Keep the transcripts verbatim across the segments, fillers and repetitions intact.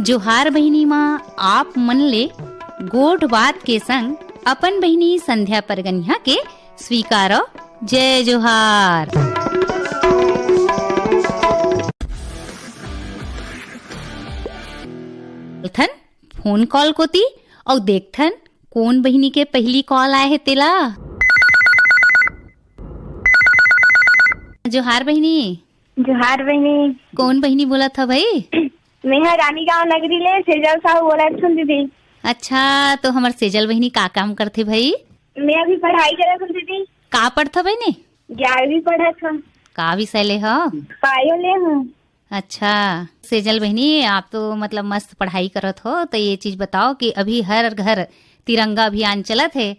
जोहार बहिनी माँ, आप मन ले गोठ बात के संग अपन बहिनी संध्या परगनिया के स्वीकारो जय जोहार। थन फोन कॉल कोती अउ देखथन कोन बहिनी के पहिली कॉल आए हे तेला। जोहार बहिनी। जोहार बहिनी। कोन बहिनी बोलत ह भाई? मेहा रानीगांव नगरी ले सेजल साहू बोलत हूँ दीदी। अच्छा, तो हमर सेजल बहिनी का काम करथे भाई? मैं अभी पढ़ाई करत हूँ दीदी। का पढ़थव बहिनी? ग्यारहवीं पढ़त हूँ। का विषय ले हो? बायो ले हूँ। अच्छा, सेजल बहिनी, आप तो मतलब मस्त पढ़ाई करत हो, तो ये चीज बताओ कि अभी हर घर तिरंगा अभियान चलत हे,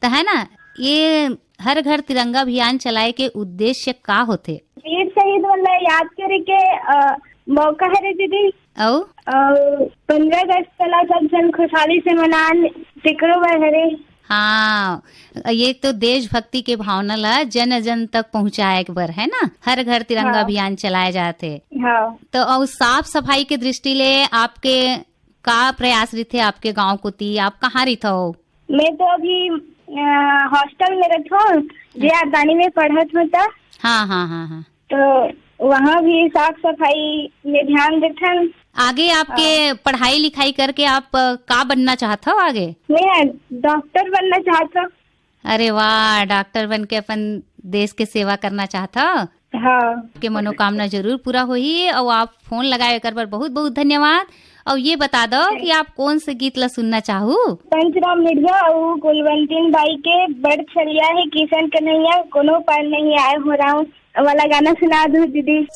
तो है ना, ये हर घर तिरंगा अभियान चलाए के उद्देश्य का होथे? वीर शहीद मन ला याद करे के, अ, मौका हरे दीदी। अउ? अउ पंद्रह अगस्त ला सब झन खुशहाली से मनान, तेकरो बर हरे। हाँ, ये तो देशभक्ति के भावना ला जन जन तक पहुँचाए के बर है ना, हर घर तिरंगा हाँ। अभियान चलाए जात हे। हाँ। तो अउ साफ सफाई के दृष्टि ले आपके का प्रयास रहिथे आपके गांव कोती? आप कहाँ रहिथव? मैं तो अभी, अ, हॉस्टल में रहत हूँ, जे आरदानी में पढ़त हूँ त। हाँ, हाँ, हाँ, हाँ। तो वहाँ भी साफ सफाई में ध्यान देथन। आगे आपके हाँ। पढ़ाई लिखाई करके आप, अ, का बनना चाहत हव आगे? मैं डॉक्टर बनना चाहत हूँ। अरे वाह, डॉक्टर बन के अपन देश के सेवा करना चाहत हव? हाँ। के मनोकामना जरूर पूरा होही। अउ आप फोन लगाए एकर बर बहुत बहुत धन्यवाद। अउ ये बता दो कि आप कौन से गीत ला सुनना चाहू? पंचराम मिर्जा अउ कुलवंतीन बाई के बड़ छलिया हे किशन कन्हैया, कोनो पार नहीं आए हो राम वाला गाना सुना दो दीदी।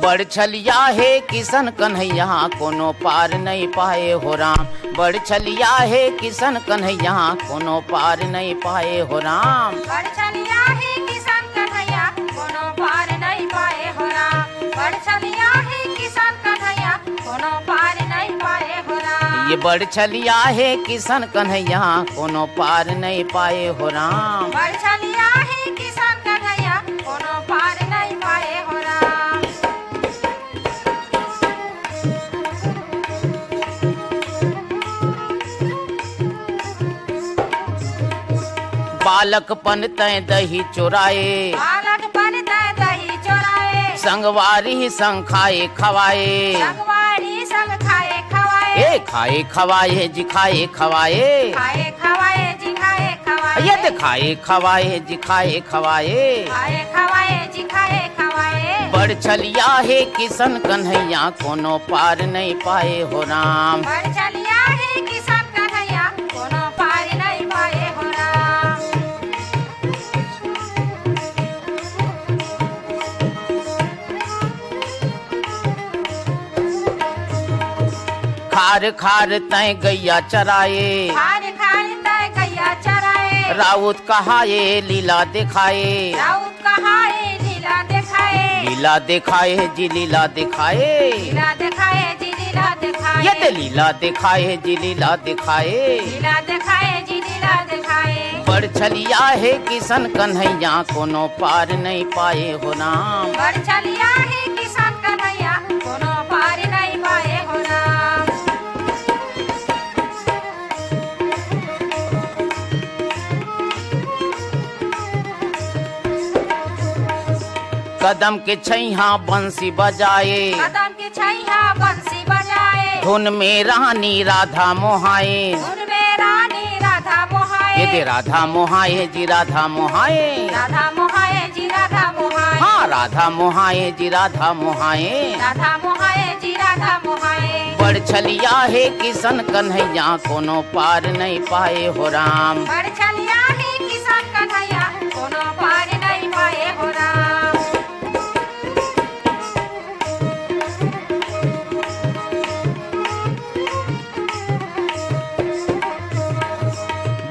बड़ छलिया हे किशन कन्हैया, कोनो पार नहीं पाए हो राम। बड़ छलिया हे किशन कन्हैया, कोनो पार नहीं पाए हो राम। बड़ छलिया हे किशन कन्हैया, कोनो पार नहीं पाए हो राम। बड़ छलिया हे किशन कन्हैया, कोनो पार नहीं पाए हो राम। ये बड़ छलिया हे किशन कन्हैया, कोनो पार नहीं पाए हो राम। बड़ छलिया हे किशन कन्हैया, कोनो पार नहीं पाए हो राम। बालकपन तैं दही चोराए। बालकपन तैं दही चोराए। संगवारी संग खाए खवाए। संगवारी संग खाए खवाए। ए खाए खवाए जी खाए खवाए। खाए खवाए जी खाए खवाए। ये दे खाए खवाए जी खाए खवाए। खाए खवाए जी खाए खवाए। बड़ छलिया हे किशन कन्हैया, कोनो पार नहीं पाए हो राम। बड़ छलिया हे किशन कन्हैया, कोनो पार नहीं पाए हो राम। खार खार तैं गैया चराए। खार खार तैं गैया चराए। राउत कहाए लीला दिखाए। राउत कहाए लीला दिखाए। लीला दिखाए जी लीला दिखाए। लीला दिखाए जी लीला दिखाए। ये ते लीला दिखाए जी लीला दिखाए। लीला दिखाए जी लीला दिखाए। बड़ छलिया हे किशन कन्हैया, कोनो पार नहीं पाए हो राम। बड़ छलिया हे किशन कन्हैया, कोनो पार नहीं पाए हो राम। कदम के छैहा बंसी बजाए। कदम के छैहा बंसी बजाए। धुन में रानी राधा मोहाए। धुन में रानी राधा मोहाए। ये दे राधा मोहाए जी राधा मोहाए। राधा मोहाए जी राधा मोहाए। हाँ, राधा मोहाए जी राधा मोहाए। राधा मोहाए जी राधा मोहाए। बड़ छलिया हे किशन कन्हैया, कोनो पार नहीं पाए हो राम। बड़ छलिया हे किशन कन्हैया, कोनो पार नहीं पाए हो राम।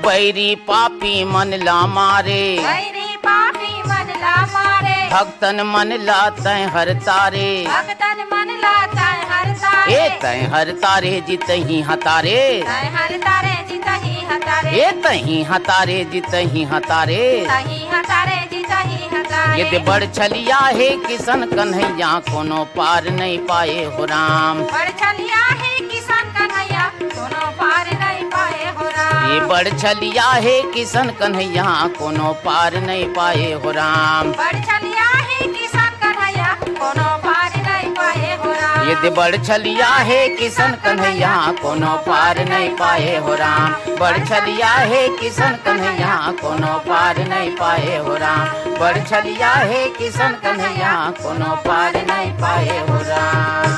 बैरी पापी मन ला मारे। बैरी पापी मन ला मारे। भक्तन मन ला तैं हर तारे। भक्तन मन ला तैं हर तारे। ए तैं हर तारे जी तहीं हतारे। तैं हर तारे जी तहीं हतारे। ए तहीं हतारे जी तहीं हतारे। तहीं हतारे जी तहीं हतारे। ये दे बड़ छलिया हे किशन कन्हैया, कोनो पार नहीं पाए हो राम। बड़ छलिया हे किशन कन्हैया, कोनो पार नहीं पाए हो राम। ये बड़ छलिया हे किशन कन्हैया, कोनो पार नहीं पाए हो राम। बड़ छलिया हे किशन कन्हैया, कोनो पार नहीं पाए हो राम। ये दे बड़ छलिया हे किशन कन्हैया, कोनो पार नहीं पाए हो राम। बड़ छलिया हे किशन कन्हैया, कोनो पार नहीं पाए हो राम। बड़ छलिया हे किशन कन्हैया, कोनो पार नहीं पाए हो राम।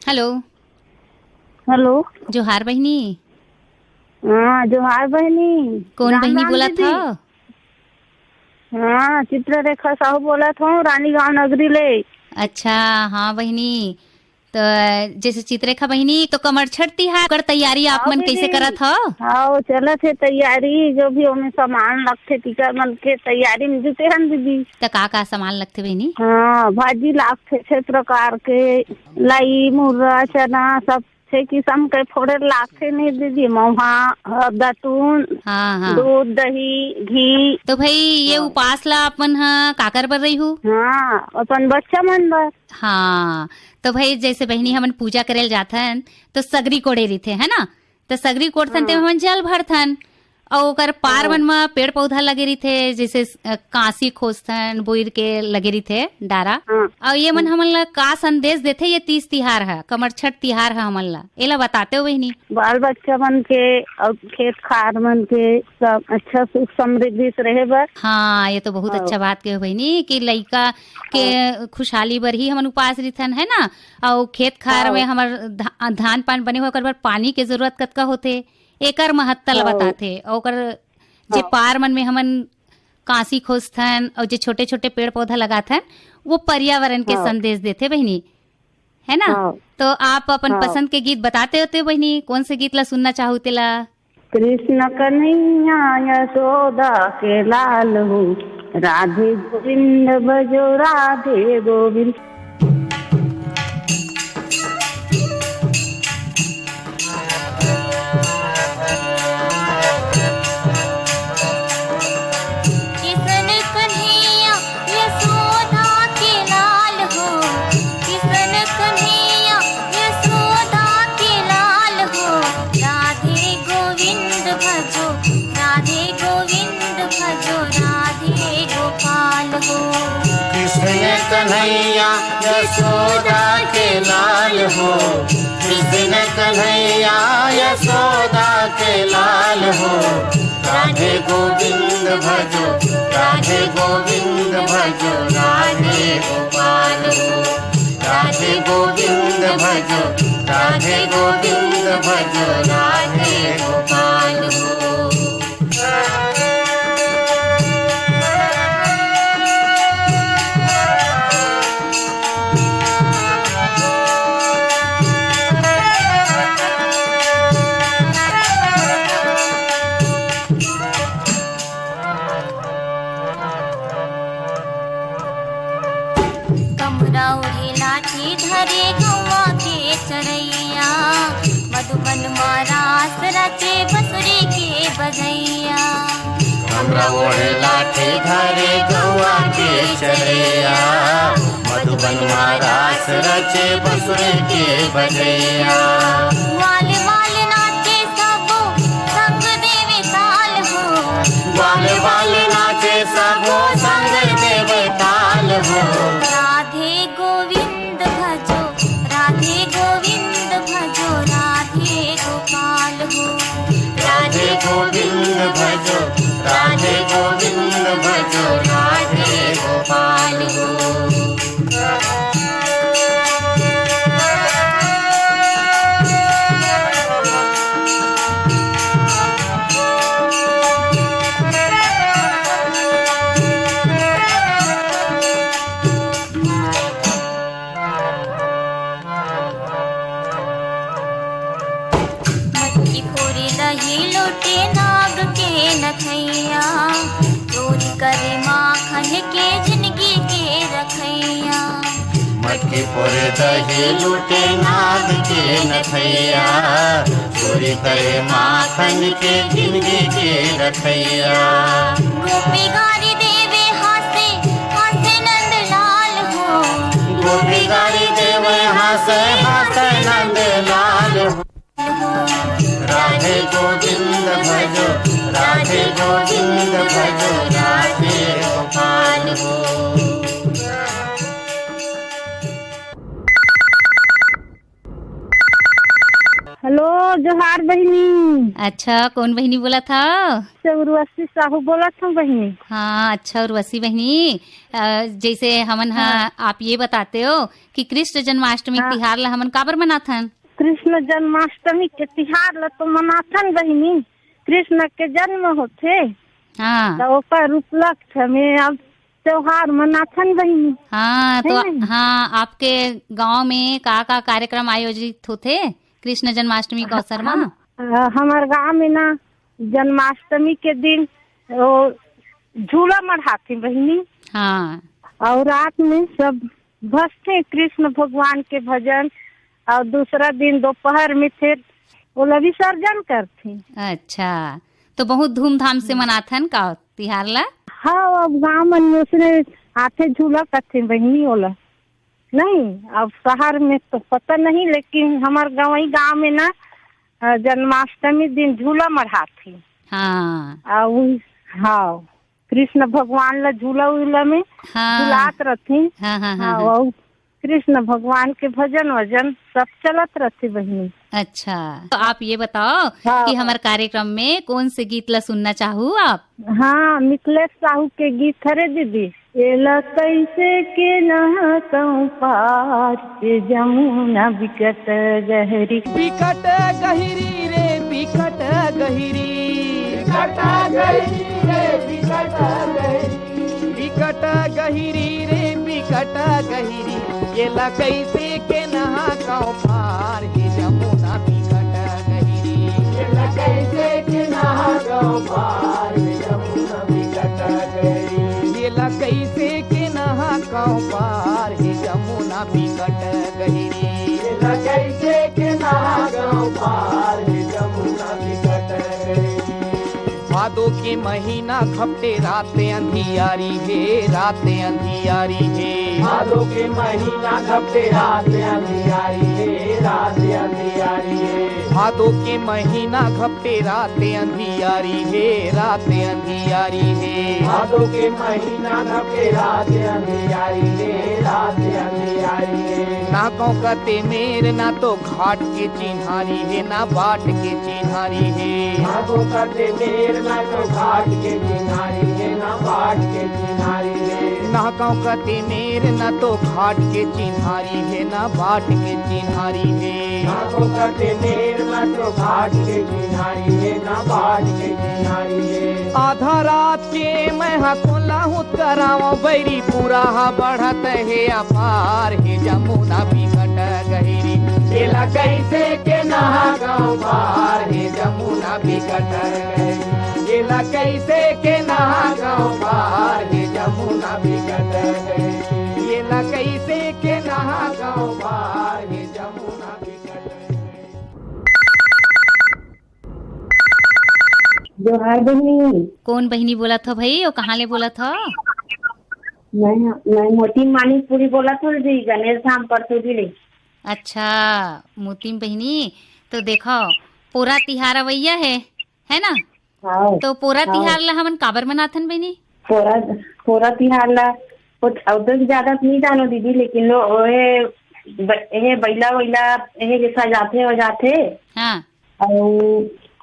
हेलो। हेलो। जोहार बहिनी। हाँ, जोहार बहिनी। कौन राम बहिनी राम बोलत दीदी। हव? हाँ, चित्ररेखा साहू बोलत हूँ, रानीगांव नगरी ले। अच्छा, हाँ बहिनी, तो जैसे चित्ररेखा बहिनी, तो कमरछठ तिहार कर तैयारी आप हाँ मन कैसे दीदी। करत हव? हाँ, चलत हे तैयारी, जो भी ओमे सामान लगथे, टीका मन के तैयारी में जुटे हन दीदी। त का का सामान लगथे बहिनी? हाँ, भाजी लागथे छह प्रकार के, लाई, मुर्रा, चना, सब छह किसम के फोड़े लागथे नहीं दीदी, महुआ, दतुन, हाँ, हाँ। दूध, दही, घी। तो भाई, ये हाँ। उपास ला अपन ह काकर बर रही हूँ? हाँ, अपन बच्चा मन बर। हाँ, तो भाई, जैसे बहिनी हमन पूजा करे ल जाथन, तो सगरी कोड़े रहिथे, है ना? तो सगरी कोड़थन, ते हाँ। हमन जल भरथन, अउ ओकर पार हाँ। मन म पेड़ पौधा लगे रहिथे, जैसे, अ, कांसी खोजथन, बोइर के लगे रहिथे डारा। हाँ। अउ ये मन हाँ। हमन ला का संदेश देथे, ये तीज तिहार ह, कमरछठ तिहार ह हमन ला, एला बताते हो बहिनी? बाल बच्चा मन के अउ खेत खार मन के सब अच्छा सुख समृद्धि से रहे बर। हाँ, ये तो बहुत हाँ। अच्छा बात कहे हो बहिनी कि लइका के हाँ। खुशहाली बर ही हमन उपास रिथन, है ना? अउ खेत खार हाँ। में हमर धा-, धान पान बने हो, ओकर बर पानी के जरूरत कतका होथे, एकर महत्ता ल हाँ। बताथे। अउ ओकर जे हाँ। पार मन में हमन कांसी खोजथन अउ जे छोटे-छोटे पेड़ पौधा लगाथन, वो पर्यावरण के हाँ। संदेश देथे बहिनी, है ना? हाँ। तो आप अपन हाँ। पसंद के गीत बताते होते बहिनी, कौन से गीत ला सुनना चाहू तेला? कृष्ण कन्हैया यशोदा के लाल हो, राधे गोविंद भजो राधे गोविंद। किशन कन्हैया यशोदा के लाल हो, किशन कन्हैया यशोदा के लाल हो, राधे गोविंद भजो, राधे गोविंद भजो, राधे गोपाल हो। कृष्ण कन्हैया यशोदा के लाल हो, कृष्ण कन्हैया यशोदा के लाल हो, राधे गोविंद भजो, राधे गोविंद भजो, राधे गोपाल हो। राधे गोविंद भजो, राधे गोविंद भजो, राधे गोपाल हो। कमरा ओढ़े लाठी धरे गौवा के चरैया, मधुबन मा रास रचे बसुरी के बजैया। कमरा ओढ़े लाठी धरे गौवा के चरैया, मधुबन मा रास रचे बसुरी के बजैया। वाल वाल नाचे सबो संग देवे ताल हो। वाल वाल नाचे सबो संग देवे ताल हो। राधे गोविंद भजो, राधे गोविंद भजो, राधे गोपाल हो। राधे गोविंद भजो, राधे गोविंद भजो, राधे गोपाल हो। मटकी फोरे दही लोटे नाग के नथैया, चोरी करे माखन के जिनगी के रखैया। मटकी फोरे दही लूटे नाग के नथैया, चोरी करे माखन के जिंदगी के रखैया। गोपी गारी देवे हासे, हासे नंदलाल हो। गोपी गारी देवे हासे, हासे नंदलाल हो। राधे गोविंद भजो, राधे गोविंद भजो, राधे गोपाल हो। हेलो, जोहार बहिनी। अच्छा, कौन बहिनी बोलत हव? से उर्वशी साहू बोलत हूँ बहिनी। हाँ, अच्छा उर्वशी बहिनी, अ, जैसे हमन ह, हाँ। आप ये बताते हो कि कृष्ण जन्माष्टमी हाँ। तिहार ला हमन काबर मनाथन? कृष्ण जन्माष्टमी के तिहार ला तो मनाथन बहिनी, कृष्ण के जन्म होथे, हाँ। त ओकर उपलक्ष्य में अब त्योहार मनाथन बहिनी। हाँ, है तो ना? हाँ, आपके गांव में का का कार्यक्रम आयोजित होथे कृष्ण जन्माष्टमी के अवसर मा? हम, अ, हमर गांव में ना जन्माष्टमी के दिन वो झूला मढ़ाथे बहिनी। हाँ। और रात में सब भजथे कृष्ण भगवान के भजन, और दूसरा दिन दोपहर में फिर ओला विसर्जन करथे। अच्छा, तो बहुत धूमधाम से हम्म। मनाथन का तिहार ला? हाँ, अब गांव मन में उसने आथे झूला करथे बहिनी ओला। नहीं, अब शहर में तो पता नहीं, लेकिन हमर गंवई गांव में ना, अ, जन्माष्टमी दिन झूला मढ़ाथे। हाँ। आ, उन-, हाँ, कृष्ण भगवान ला झूला उला में हाँ। झुलात रथे। हाँ, हाँ, हाँ, हाँ, हाँ। और कृष्ण भगवान के भजन वजन सब चलत रथे बहिनी। अच्छा, तो आप ये बताओ हाँ। कि हमर कार्यक्रम में कौन से गीत ला सुनना चाहू आप? हाँ, मिथिलेश साहू के गीत हरे दीदी। एला कैसे के नहाकंव पार, ये जमुना बिकट गहरी। बिकट गहिरी रे, बिकट गहिरी। बिकट गहिरी रे, बिकट गहिरी। बिकट गहिरी रे, बिकट गहिरी। एला कैसे के नहाकंव पार, हे जमुना बिकट गहिरी। एला कैसे के नहाकंव पार, हे जमुना बिकट गहिरी। एला कैसे के नहाकंव पार, हे जमुना बिकट गहिरी। एला कैसे के नहाकंव पार, हे जमुना बिकट गहिरी। भादो के महीना घपटे रात अंधियारी हे, रात अंधियारी हे। भादो के महीना घपटे रात अंधियारी हे, रात अंधियारी हे। भादो के महीना घपटे रात अंधियारी हे, रात अंधियारी हे। भादो के महीना घपटे रात अंधियारी हे, रात अंधियारी हे। ना गाँव कते मेर ना तो घाट के चिन्हारी हे, ना बाट के चिन्हारी हे। ना गाँव कते मेर ना तो घाट के चिन्हारी हे, ना बाट के चिन्हारी हे। ना गाँव कते मेर ना तो घाट के चिन्हारी हे, ना बाट के चिन्हारी हे। ना गाँव कते मेर ना तो घाट के चिन्हारी हे, ना बाट के चिन्हारी हे। आधा रात के मैं हा कोला हुत करावं, बैरी पूरा हा बढ़त हे अपार, हे जमुना बिकट गहिरी। एला कैसे के नहाकंव पार, हे जमुना बिकट गहिरी। एला कैसे के नहाकंव पार, हे जमुना बिकट गहिरी। एला कैसे के नहाकंव पार, हे जमुना बिकट गहिरी। जोहार बहिनी। कौन बहिनी बोलत हो भाई, और कहाँ ले बोलत हो? मैं, मैं मोती मानिकपुरी बोलत हूँ जी, गणेश धाम परसोजी ले। अच्छा, मोती बहिनी, तो देखो, पोरा तिहार अवैया है, है ना? हाँ, तो पोरा हाँ। तिहार ला हमन काबर मनाथन बहिनी? पोरा, पोरा तिहार ला, वो, उतना ज्यादा तो नहीं जानो दीदी, लेकिन लो, ओहे, ब-, एहे बैला वैला, एहे के सजाथे वजाथे। हाँ। अउ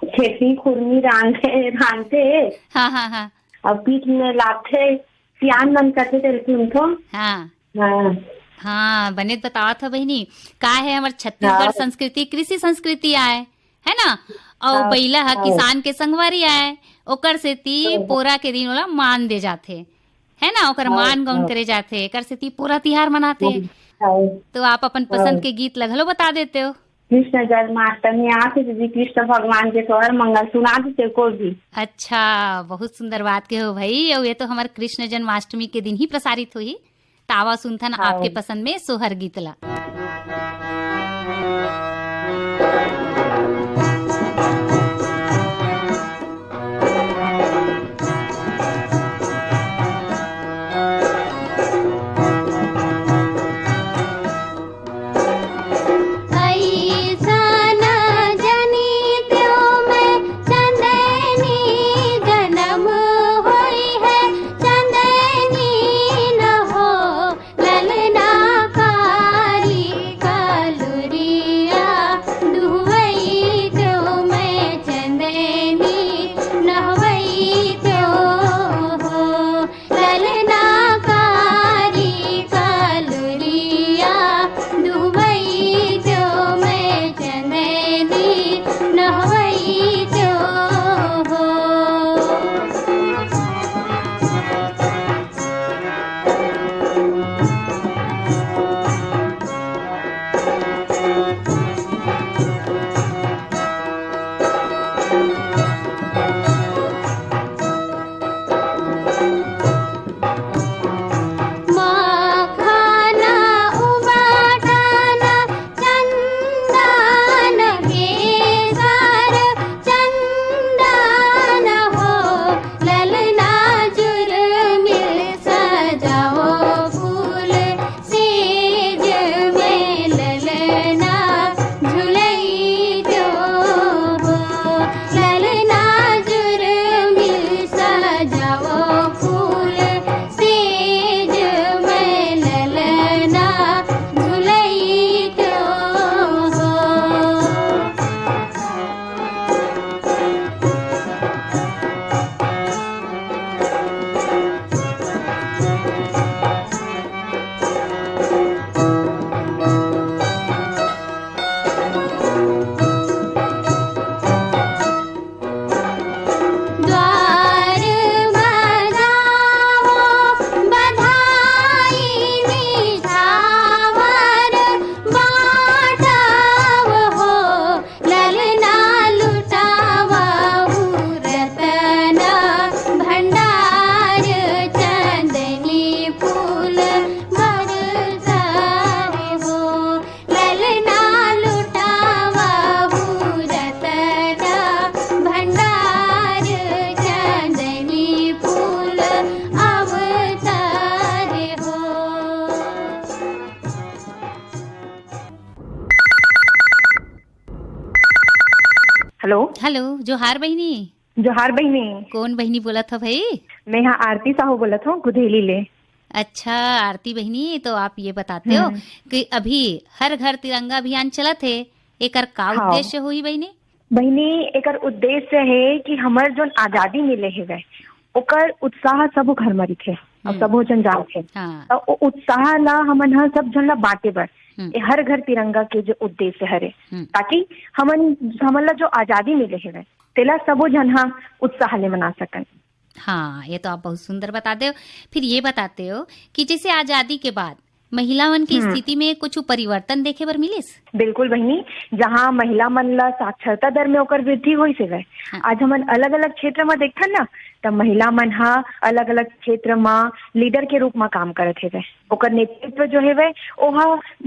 खेती खुरमी रांधे, रांधे। हाँ, हाँ, हाँ। अउ पीठ में लाथे, सियान मन कथे तेल सुनथो। हाँ। हाँ। हाँ, बने बतावत हो बहिनी, का है हमर छत्तीसगढ़ हाँ। संस्कृति, कृषि संस्कृति आय, है ना? अउ हाँ, बैला ह हाँ। किसान के संगवारी आय, ओकर सेती हाँ। पोरा के दिन ओला मान दे जाथे, है ना? ओकर हाँ, मान गौन हाँ। करे जाथे, एकर सेती पोरा तिहार मनाथे। हाँ, हाँ। तो आप अपन पसंद हाँ। के गीत ला घलो बता देते हो। कृष्ण जन्माष्टमी आथे दीदी, कृष्ण भगवान के सोहर मंगल सुना देते कोई भी। अच्छा, बहुत सुंदर बात के हो भाई। अउ ये तो हमर कृष्ण जन्माष्टमी के दिन ही प्रसारित होही, त आवा सुनथन हाँ। आपके पसंद में सोहर गीत ला। हेलो। हेलो, जोहार बहिनी। जोहार बहिनी। कौन बहिनी बोलत हो भाई? मैं यहाँ आरती साहू बोलत हूँ, गुधेली ले। अच्छा, आरती बहिनी, तो आप ये बताते हो हम्म। कि अभी हर घर तिरंगा अभियान चलत हे, एकर का हाँ। उद्देश्य होही बहिनी? बहिनी, एकर उद्देश्य है कि हमर जोन आजादी मिले हेवय, ओकर उत्साह सबो घर म रहिथे अउ हम्म। सबो झन जानथे। हाँ। त ओ उत्साह ला हमन ह सब झन ला बांटे बर हम्म। ए हर घर तिरंगा के जो उद्देश्य हरे, हम्म। ताकि हमन, हमन ला जो आजादी मिले हेवय, तेला सबो झन ह उत्साह ले मना सकन। हाँ, ये तो आप बहुत सुंदर बता दे हो। फिर ये बताते हो कि जैसे आजादी के बाद महिला मन की हम्म। स्थिति में कुछ परिवर्तन देखे बर मिलिस? बिल्कुल बहिनी, जहाँ महिला मन ला साक्षरता दर में ओकर वृद्धि होइस हेवय। हाँ। आज हमन अलग-अलग क्षेत्र में देखथन ना, त महिला मन ह अलग-अलग क्षेत्र में लीडर के रूप में काम करत हेवय। ओकर नेतृत्व जो हेवय, ओह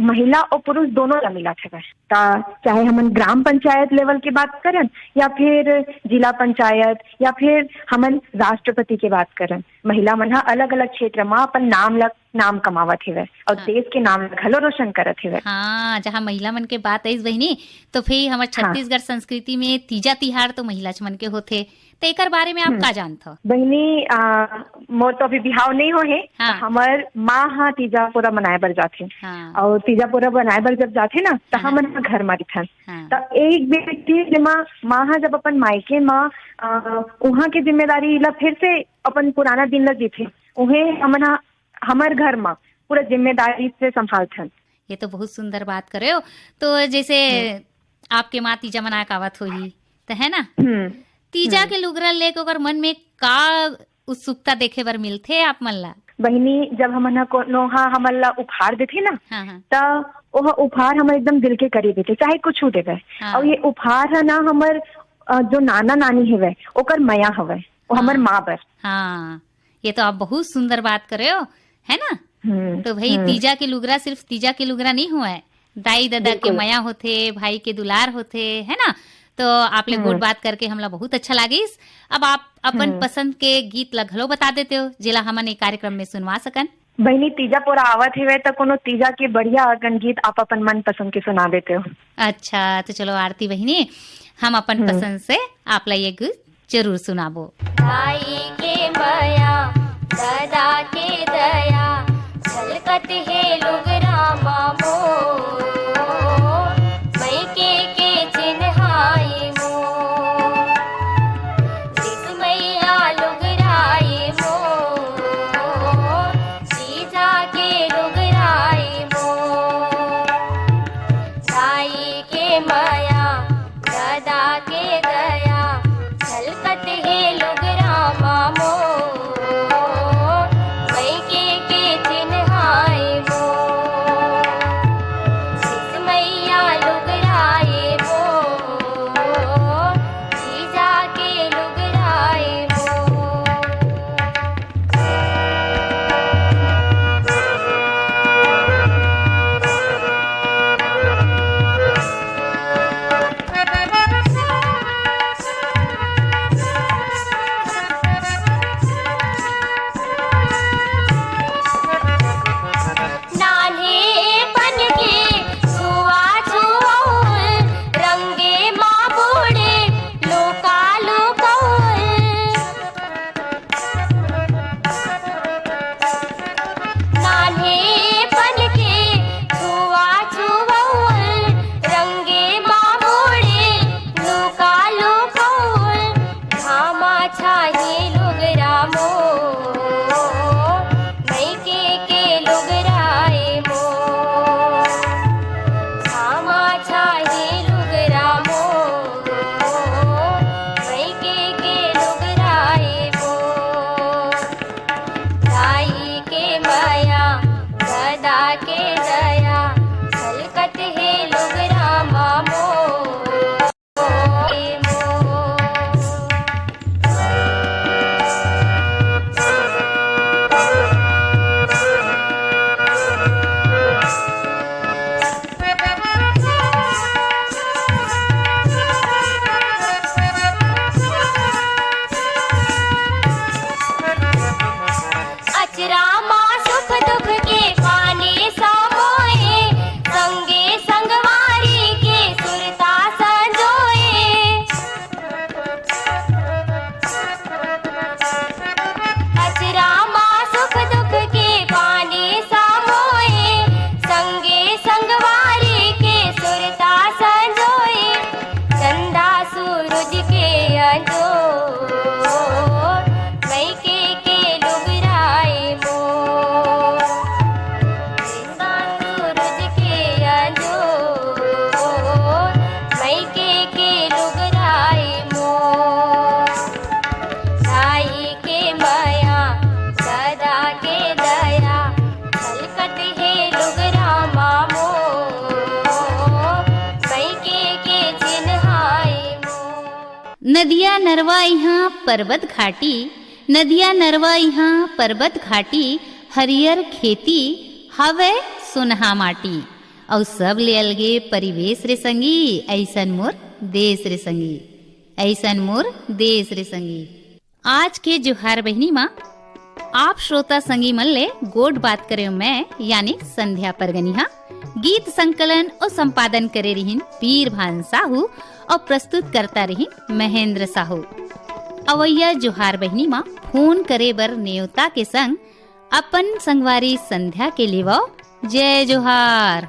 महिला अउ पुरुष दोनों ला मिलत हेवय। त चाहे हमन ग्राम पंचायत लेवल के बात करन या फिर जिला पंचायत या फिर हमन राष्ट्रपति के बात करन, महिला मन ह अलग-अलग क्षेत्र म अपन नाम ल, नाम कमावत हेवय अउ हाँ। देश के नाम ल घलो रोशन करत हेवय। हाँ, जहाँ महिला मन के बात आइस बहिनी, तो फिर हमर हाँ। छत्तीसगढ़ संस्कृति में तीजा तिहार तो महिला मन के होथे, त एकर बारे में आप हम्म। का जानत हो? बहिनी, आ, मोर तो अभी बिहाव नहीं हो हे, हाँ। त हमर माँ ह तीजा पोरा मनाए बर जाथे। हाँ। अउ तीजा पोरा मनाए बर जब जाथे ना, त हाँ। हमन ह घर म रहिथन। हाँ। त एक बेर के जेमा माँ ह जब अपन मायके म, आ, उहाँ के जिम्मेदारी ला फिर से अपन पुराना दिन ला जीथे, उहे हमन ह हमर घर म पूरा जिम्मेदारी से संभालथन। ये तो बहुत सुंदर बात करे हो। तो जैसे हम्म। आपके माँ तीजा मनाए के आवत होही, त है ना? हम्म। तीजा हम्म। के लुगरा लेके ओकर मन में का उत्सुकता देखे बर मिलथे आप मन ला? बहिनी, जब हमन ह कोनो ह हमन ला उपहार देथे ना, हाँ, हाँ। त ओह उपहार हमर एकदम दिल के करीब होथे, चाहे कुछु देवे। हाँ। अउ ये उपहार ह ना हमर, अ, जो नाना नानी हेवय, ओकर मया हवय, वो हमर हाँ। माँ बर। हाँ, ये तो आप बहुत सुंदर बात करे हो, है ना? हम्म, तो भाई, हम्म। तीजा के लुगरा सिर्फ तीजा के लुगरा नहीं हुआ है, दाई ददा के बिल्कुल। मया होथे, भाई के दुलार होथे, है ना? तो आप ले गोठ हम्म। बात करके हमला बहुत अच्छा लागिस। अब आप अपन हम्म। पसंद के गीत ला घलो बता देते हो, जेला हमन ए कार्यक्रम में सुनवा सकन। बहिनी, तीजा पोरा आवत हेवय, त कोनो तीजा के बढ़िया अकन गीत आप अपन मनपसंद के सुना देते हो। अच्छा, तो चलो आरती बहिनी, हम अपन हम्म। पसंद से आप ला ये गीत जरूर सुनाबो। दाई के मया, ददा के दया, झलकत हे लुगरा मा मोर, मइके के चिन्हाई मोर। जिस मइया लुगराई मोर, जीजा के लुगराई मोर। दाई के मया, ददा के दया, झलकत हे लुगरा मा मोर, मइके के चिन्हाई मोर। जिस मइया लुगराए मोर, जीजा के लुगराए मोर। नान्हेपन के छुआ छुअउर, रंगे मा बूढ़े लुका लुकउर। नान्हेपन के छुआ छुअउर, रंगे मा बूढ़े लुका लुकउर। घामा छाही लुगरा मोर, मइके के लुगराए मोर। घामा छाही लुगरा मोर, मइके के लुगराए मोर। दाई के मया, ददा के दया, झलकत हे लुगरा मा मोर। अचरा मा सुख दुख के पानी समोए, संगे संगवारी के सुरता संजोए। अचरा मा सुख दुख के पानी समोए, संगे संगवारी के सुरता संजोए। चंदा सूरज के अंजोर, मइके के लुगराए मोर। सूरज के अंजोर, मइके के लुगराए मोर। दाई के मया, ददा के दया, झलकत हे लुगरा मा मोर, मइके के चिन्हाई मोर। नदिया नरवा इहाँ परबत घाटी, नदिया नरवा इहाँ परबत घाटी, हरियर खेती हवय सोनहा माटी। अउ सब ले अलगे परिवेश रे संगी, अइसन मोर देश रे संगी, अइसन मोर देश रे संगी। आज के जोहार बहिनी मा आप श्रोता संगी मन ले गोठ बात करे मैं, यानी संध्या परगनिहा। गीत संकलन अउ संपादन करे रिहिन पीर भान साहू अउ प्रस्तुतकर्ता रिहिन महेंद्र साहू। अवइया जोहार बहिनी मा फोन करे बर नेवता के संग अपन संगवारी संध्या के लेवव जय जोहार।